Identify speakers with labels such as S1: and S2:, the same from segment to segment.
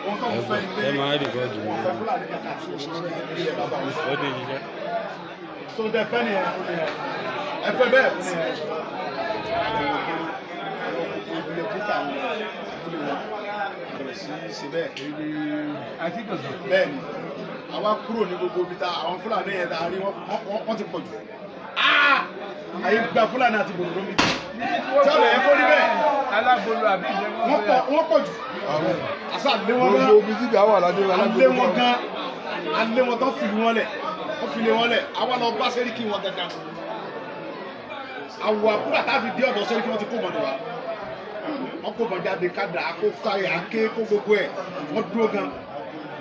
S1: Ohun tó ń fẹ́ ni pé
S2: Ẹ máa record mi.
S1: wọ́n fẹ́ Fúlàní kankan àti òṣìṣẹ́ ilẹ̀ bàbá wọn.
S2: Ó ti ṣiṣẹ́.
S1: Tó ń tẹ fẹ́ nìyẹn, ẹ fẹ́ bẹ́ẹ̀ ìbílẹ̀ kúta àwọn ìbílẹ̀ wọn bẹ̀rẹ̀ sí í ṣe bẹ́ẹ̀.
S3: Àti gbọ̀ngàn.
S1: Bẹ́ẹ̀ ni, àwa kúrò ní gbogbo ibi tá àwọn Fúlàní yẹn tá a rí, wọ́n ti pọ̀ jù. Àyè gba Fúlàní àti bòròdó mi tí ọ̀rọ̀ yẹn kó rí bẹ́ẹ̀.
S3: Alágbolo àbí ìjẹun.
S1: Wọ́n pọ̀ jù, àṣà lé wọn gan.
S4: Gbogbo ibi tí ìjà wà ládé.
S1: Alé wọn gan, alé wọn tán, fìlú wọn lẹ̀, wọ́n fi lé wọn lẹ̀. Àwa lọ bá sẹ́ríkì wọn gangan. Àwọ̀ àkúrà tá a fi dé ọ̀dọ̀ sẹ́ríkì, wọn ti kó mọ̀dọ̀ wa, wọ́n kó mọ̀ jáde, ká dà á, kó sáyà ké, kó gbogbo ẹ̀. Wọ́n dúró gan,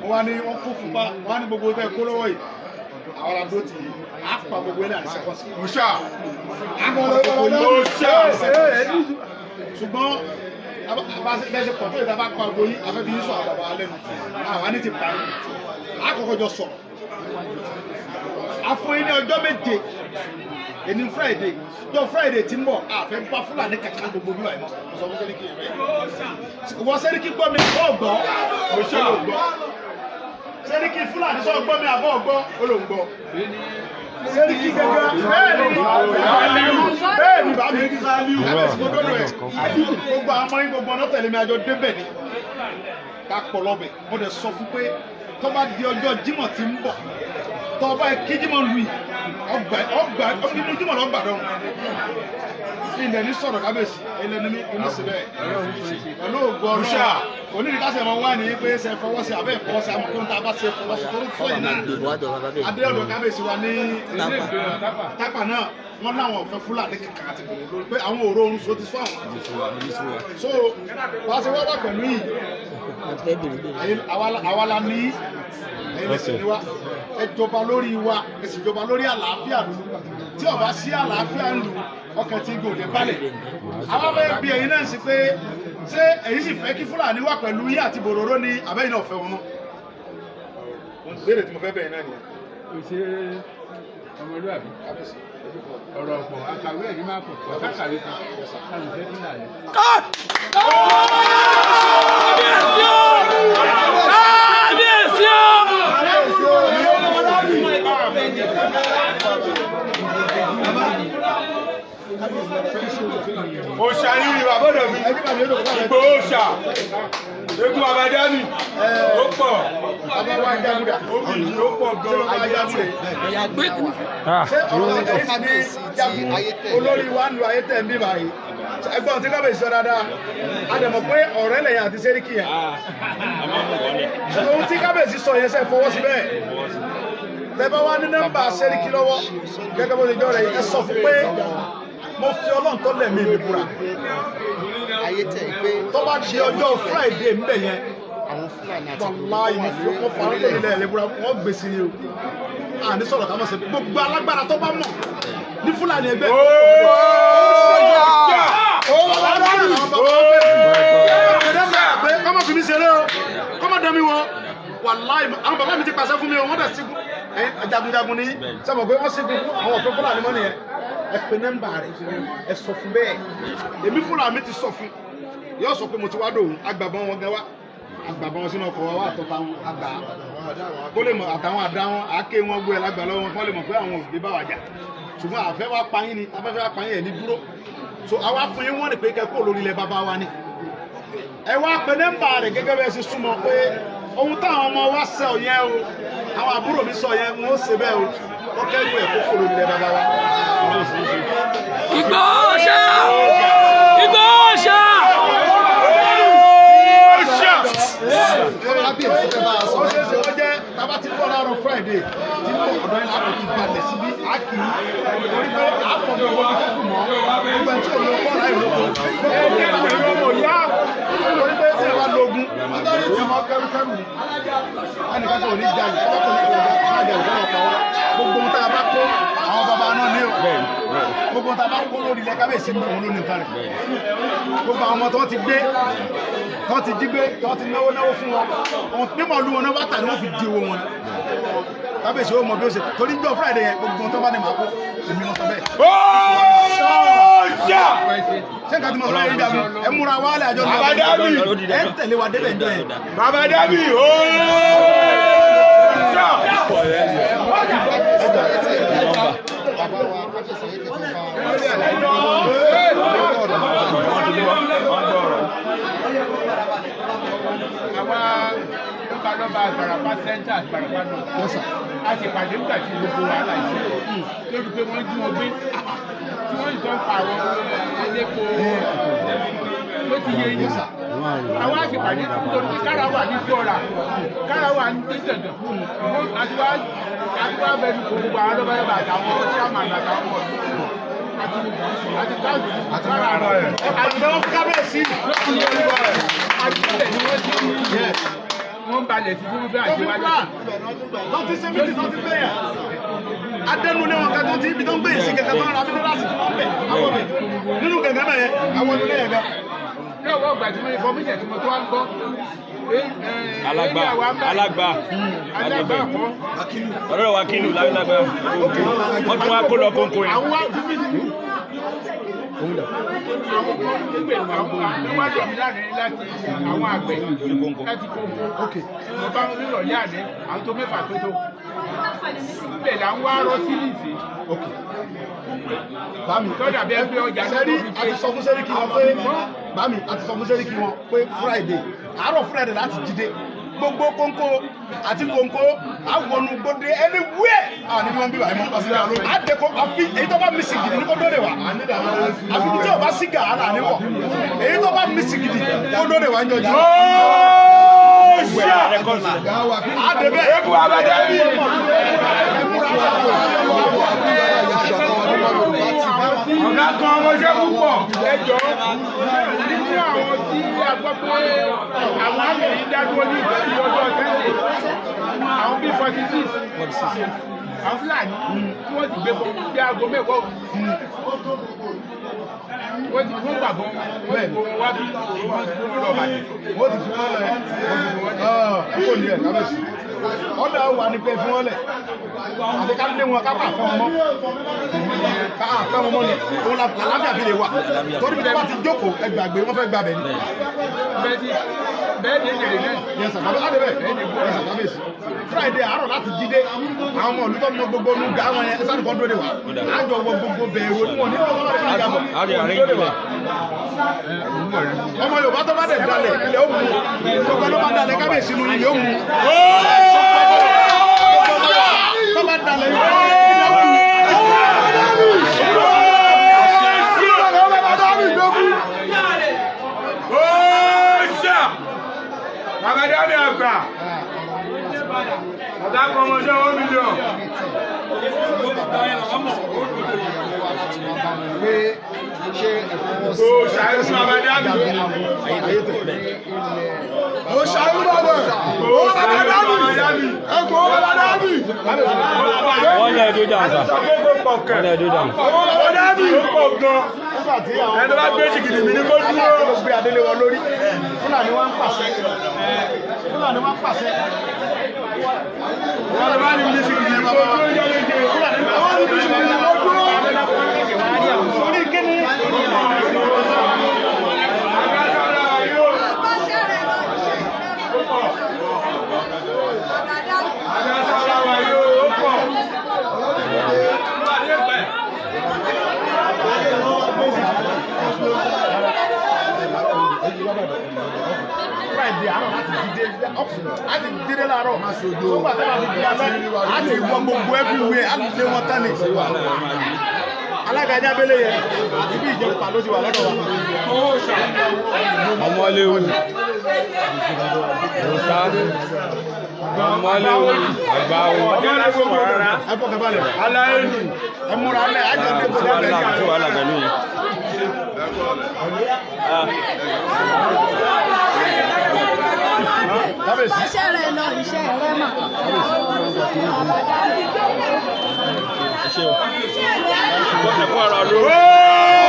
S1: wọ́n wá ní wọ́n kó fúnpa, wọ́n á ní gbogbo ẹ̀ kó lọ́wọ́ yìí. Àwọn àdó tì í, á pa gbogbo ẹ̀ ní àdìsẹ́ kọ́sì.
S4: Òòṣà.
S1: Á pa gbogbo ẹ̀ ní àdìsẹ́ kọ́sì. Ṣùgbọ́n bẹ́ẹ̀ ṣe pọ̀ tó ìta bá pa gbogbo yín, afẹ́bí yín sọ àwọn bàbá wa lẹ́nu, àwa ní ti pa yín. Àkọ́kọ́ jọ sọ̀rọ̀, àfún yín ní ọjọ́ 7, èní Friday, jọ Friday tí ń bọ̀, àfẹ́ bá Fúlàní kankan gbogbo bí wà yìí mọ́. Mo sọ fún sẹ́ríkì yẹn bẹ́ẹ̀. Wọ́n sẹ́ríkì gbọ́ mi, ọ̀ gbọ́ ó gbọ́. Sẹ́ríkì Fúlàní sọ gbọ́ mi àbọ̀ gbọ́, ó ló ń gbọ́ sẹ́ríkì gẹ́gẹ́. Bẹ́ẹ̀ ni, bẹ́ẹ̀ ni, bàbá mi kábíyèsí, mo dọ́dọ̀ ẹ̀, gbogbo àwọn ọmọ yín, gbogbo ọ̀nà tẹ̀lé mi, àjọ débẹ̀ ni ká pọ̀ lọ́bẹ̀. Mo dẹ̀ sọ fún pé tó bá di ọjọ́ Jímọ̀ tí ń bọ̀, tó bá kí Jímọ̀ lu yìí, ọgbà ọgbà nínú Jímọ̀ lọ́gbà dọ́rùn. Ilẹ̀ ní sọ̀rọ̀ kábíyèsí, ilẹ̀ ní mi ní síbẹ̀ pẹ̀lú ògo Ọlọ́run. Onídìí ká sẹ̀ mọ́ wá ní pé ṣe fọwọ́ sí abẹ́ ìfọwọ́ sí, àmọ́ tó ń ta bá ṣe fọwọ́ sí torí fọ́ yìí náà. Adé ọ̀dọ̀ kábíyèsí wa ní Tápà náà, wọ́n láwọn ò fẹ́ Fúlàní kankan àti gbòòrò lórí pé àwọn òró oorun so ti sọ àwọn. So wá sí wá wà pẹ̀lú yìí. Ẹ̀yin, àwa la ní ẹ̀yin lè sì ní wa. Ẹ jọba lórí wa, ẹ sì jọba lórí àlàáfíà lù. Tí ó bá sí àlàáfíà lù, ọkàn tí gòdè balẹ̀. Àwọn bẹ́ẹ̀ bí ẹ̀yin náà sì pé ṣé ẹ̀yin sì fẹ́ kí Fúlàní wà pẹ̀lú yín àti bòròró ni, àbẹ́yìn náà fẹ́ wọn náà? Béèrè tí mo fẹ́ bẹ̀rẹ̀ náà nìyẹn.
S3: Kò ṣe ọmọlúwàbí.
S1: Kábíyèsí.
S3: Ọ̀rọ̀ ọ̀pọ̀ àkàwé ẹ̀rí máa pọ̀ ọ̀ká kàwé kan láti fẹ́ Fúlàní.
S5: Kábíyèsí o! Kábíyèsí o!
S4: Òòṣà ni ìwà bọ́dọ̀ mi. Ìgbòho òòṣà. Egun Abadami. Ó pọ̀.
S1: Bàbá wa Jagunra.
S4: Ó bì í, ó pọ̀
S1: Ṣé
S4: gan.
S1: bàbá Jagunra?
S2: Ah,
S1: Ṣé ọ̀rọ̀ ẹ̀yìn sì ní Jagun olórí wa ń lu ayé tẹ̀ ń bí báyìí? Ẹgbọ́n tí kábíyèsí sọ dáadáa, a dẹ̀ mọ̀ pé ọ̀rẹ́ lẹ́yìn àti sẹ́ríkì yẹn.
S2: A máa mú wọlé.
S1: Ohun tí kábíyèsí sọ yẹn, sẹ́ fọwọ́ sí bẹ́ẹ̀? Tẹ́ bá wá ní nọ́mbà sẹ́ríkì lọ́wọ́ gẹ́gẹ́ bó ṣe jọ rẹ̀, ẹ sọ fún pé mo fi Ọlọ́run tó lẹ̀mí mi búra, tó bá di ọjọ́ Friday ń bẹ̀ yẹn, wàláyé, mo fi wọ́n fara tó nílẹ̀ ẹ̀lẹ́búra, wọ́n gbé sí ni o. Àní sọ̀rọ̀ ká mọ̀ sí gbogbo alágbára tó bá mọ̀ ní Fúlàní ẹgbẹ́. Kọ́mọ fi mi ṣeré o, kọ́mọ dán mi wọ. Wàláyé, àwọn bàbá mi ti pàṣẹ fún mi o, wọ́n dẹ̀ sígun jagunjagun ní sọ́mọ pé wọ́n sígun àwọn òfin Fúlàní mọ́ nìyẹn. Ẹ pe nọ́mbà rẹ̀, ẹ sọ fún bẹ́ẹ̀. Èmi fúnra mi ti sọ fún, yóò sọ pé mo ti wá dòun agbàbọn wọn gan wa, agbàbọn wọn sínú ọkọ̀ wa wà tọ́ta wọn àgbà kó lè mọ àtàwọn àdá wọn, àáké wọn gbé ẹ lágbà lọ́wọ́ wọn, kó lè mọ̀ pé àwọn òbí bá wà jà. Ṣùgbọ́n àfẹ́ wa pa yín ni, afẹ́fẹ́ wa pa yín ẹ̀ ní dúró. So àwa fún yín wọ́n ní pé kẹ́ kó lórí ilẹ̀ bàbá wa ni. Ẹ wá pe nọ́mbà rẹ̀ gẹ́gẹ́ bẹ́ẹ̀ ṣe súnmọ́ pé ohun táwọn ọmọ wa sọ yẹn o, àwọn àbúrò mi sọ yẹn, wọn ó ṣe bẹ́ẹ̀ o, wọ́n kẹ́rù ẹ̀ kó kó lórí ilẹ̀ bàbá wa.
S5: Ìgbòho ṣá! Ìgbòho ṣá!
S1: Ó ṣeé ṣe ó jẹ́ tábà tí ń bọ̀ láàárọ̀ Friday tí ń bọ̀, ọ̀dọ̀ yẹn láti fi balẹ̀ síbí àkì í, torí pé àpọ̀ gbogbo ibi tó kù mọ́ gbogbo ẹ̀ tí ò lọ kọ́ láì lóko torí pé tí ẹ bá lógun tí ọmọ kẹrùkẹrù ni ẹnìkan kò ní jalè, ẹnìkan kò ní jalè, kọ́ ọ̀pá wa. Gbogbo ohun tá a bá kó àwọn bàbá náà ní o. Gbogbo ohun tá a bá kó lórí ilẹ̀ kábíyèsí mi, òun ló ní nǹkan rẹ̀. Gbogbo àwọn ọmọ tó ti gbé, tó ti jí gbé, tó ti náwó náwó fún wọn, ohun mímọ̀ lu wọn náà bá tà ní wọ́n fi di owó wọn. Kábíyèsí ó mọ bí ó ṣe torí gbọ́ Friday yẹn, gbogbo ohun tó bá ní màá kó, èmi wọn sọ bẹ́ẹ̀.
S4: Òòṣà.
S1: Ṣé nǹkan tí mo sọ yẹn dàbí ẹ múra wálé àjọ ní
S4: Bàbá Dábì.
S1: ẹ ń tẹ̀lé wa débẹ̀ ńjọ́ yẹn.
S4: Bàbá Dábì. Òòṣà.
S3: Bàbá wa kábíyèsí ayé kẹfẹ́ bá Àwa lọ́balọ́ba Ìbàràpá Center, Ìbàràpá náà, a sì pàdé nígbà tí gbogbo wàhálà ìṣẹ̀lẹ̀ lórí pé wọ́n jí wọn gbé, tí wọ́n ìtọ́ pa àwọn elépo ló ti yé yín. Àwa sì pàdé nítorí pé kára wà ní jọra, kára wà ní dandan. Àti wá bẹnu kò gbogbo àwọn lọ́balọ́ba àtàwọn chairman àtàwọn ọ̀dọ́ àti káàdì kára rẹ̀.
S1: Àtẹ̀wọ́n fún kábíyèsí.
S3: Àtìlẹ̀ ni wọ́n ti ń wọ́n ń balẹ̀ sí fún bí àṣewájú.
S1: Tó ti ṣe mítì tó ti gbé yẹn. Adẹnulẹ̀ wọn kan tó ti ibi tó ń gbé yìí sí kẹ̀kẹ́ tó ń ra mínírààsì tí wọ́n bẹ̀ àwọn bẹ̀. Nínú kẹ̀kẹ́ bẹ̀ yẹn, àwọn onílé yẹn gan.
S3: Ní ọwọ́ ìgbà tí mo ní information tí mo tó wá ń gbọ́.
S2: Alàgbà, alàgbà,
S3: Alàgbà kọ́.
S2: Ọ̀rọ̀ wa kìlù lágbàgbà. Wọ́n tún wá kó lọ kónkó yẹn.
S3: Àwọn wá fífi àwọn kan nígbè àwọn wájú mi lánàá láti àwọn àgbẹ̀ láti kókó. Mo bá wọn nírọ̀lẹ́ àná, àwọn tó mẹ́fà tó tó. Ibẹ̀ là ń wá rọ́ sílìsì.
S1: Bámi.
S3: Tọ́jà bí ẹgbẹ́ ọjà náà
S1: Sẹ́rí
S3: tó fi
S1: a ti sọ fún Sẹ́ríkì wọn pé, bámi, a ti sọ fún Sẹ́ríkì wọn pé Friday, àárọ̀ Friday láti jíde. Gbogbo kónkó àti kónkó àwọn gbóde anywhere àwọn níbi wọn bí wà mọ́. Àdèkò àfi èyí tó bá mí sí gidi ní kó dóde wá. Àfi tí o bá sí gà á là ní wọ̀. Èyí tó bá mí sí gidi kó dóde wá ń jọjú.
S4: Òòṣà.
S1: Àdèbẹ̀.
S4: Eégún Bàbá Dábì. Ọ̀gá kan ọmọṣẹ́ púpọ̀.
S3: Ẹjọ́, nínú àwọn tí a gbọ́ pé àwọn àmì yìí dádúró ní ìgbàlú ọjọ́ Sunday, àwọn bíi 46 àwọn Fúlàní tí wọ́n ti gbé bọ́ bí aago 10, wọ́n ti wọ́n gbàgbọ́, wọ́n ti kó wọn wá bí wọ́n ti kó wọn lọ Ìbàdàn.
S1: Wọ́n ti fi wọ́n lẹ̀ ẹ kò ní ẹ̀ kábíyèsí. Ọ̀dà wà ní pé fi wọ́n lẹ̀ àti ká lé wọn, ká pa àfẹ́ wọn mọ́, ká àfẹ́ wọn mọ́ ni òun làlàáfíà fi lè wà, torí bí wọ́n bá ti jókòó, ẹ gbàgbé, wọ́n fẹ́ gbàbẹ̀ ni.
S3: Bẹ́ẹ̀ ti bẹ́ẹ̀ ní èrè náà.
S1: Yes sir, kábíyèsí adébẹ̀. Yes sir, kábíyèsí. Friday àárọ̀ láti jíde, àwọn ọmọ olùtọ́ mọ gbogbo olú ga wọn yẹn sáré kan dóde wa, àjọ wọ gbogbo bẹ̀rù oníwọ̀n ní ọmọ Yorùbá. Ọmọ Yorùbá tó bá dẹ̀ dalẹ̀, ilẹ̀ ó mú. Gbogbo ló bá dalẹ̀ kábíyèsí nu, ilẹ̀ ó mú. Tó bá dalẹ̀, ilẹ̀ ó mú.
S4: Òòṣà. Bàbá Dábì àgbà. Ọ̀gá kan ọmọṣẹ́ 1 million.
S3: Pé ṣé ẹ fọwọ́ sí
S4: Òòṣà, eégún Bàbá Dábì.
S1: Òòṣà Olúbàdàn.
S4: Òòṣà, eégún Bàbá Dábì.
S1: Ẹ̀kọ́ Bàbá Dábì.
S2: Wọ́n ní ẹ̀dó dàn sà.
S4: Àkókò pọ̀ kẹ̀.
S2: Wọ́n ní ẹ̀dó dàn.
S4: Bàbá Dábì ó pọ̀ gan.
S1: Nígbà tí àwọn
S4: Ẹni tó bá gbé jìgìdì mi ní kó dúró.
S1: Aláàfin ló gbé adélé wọn lórí. Fúlàní wá ń pàṣẹ. Fúlàní wá ń pàṣẹ.
S4: Wọ́n tó bá ní bí jìgìdì mi kó dúró jẹ́ méje.
S1: Fúlàní wá ń pàṣẹ. Orí kíni?
S4: Àgbà sára yóò. Àgbà sára wa yóò ó pọ̀.
S1: Friday àárọ̀ láti dìde, láti dìde láàárọ̀. Sọ́gbà tó wà ní ìdílé alẹ́, láti wọ gbogbo everywhere, láti lé wọn tán ni. Alága Jábélé yẹn, ibi ìjẹun ló ti wà lọ́dọ̀ wa.
S2: Ọmọléwu. Òòṣà. Ọmọléwu. Àgbáwo.
S1: Ẹ fọkàn balẹ̀.
S4: Aláyé nù.
S1: Ẹ múra alẹ́, àjọ ní
S2: Kò sí
S1: kò
S2: wàhálà, kò sí wàhálà pẹ̀lú yẹn.
S1: Kábíyèsí. Kábíyèsí.
S6: Iṣẹ́ rẹ̀ lọ, iṣẹ́ rẹ̀ mà.
S2: Ẹ kú ọ̀rọ̀ ló.
S4: Ooo!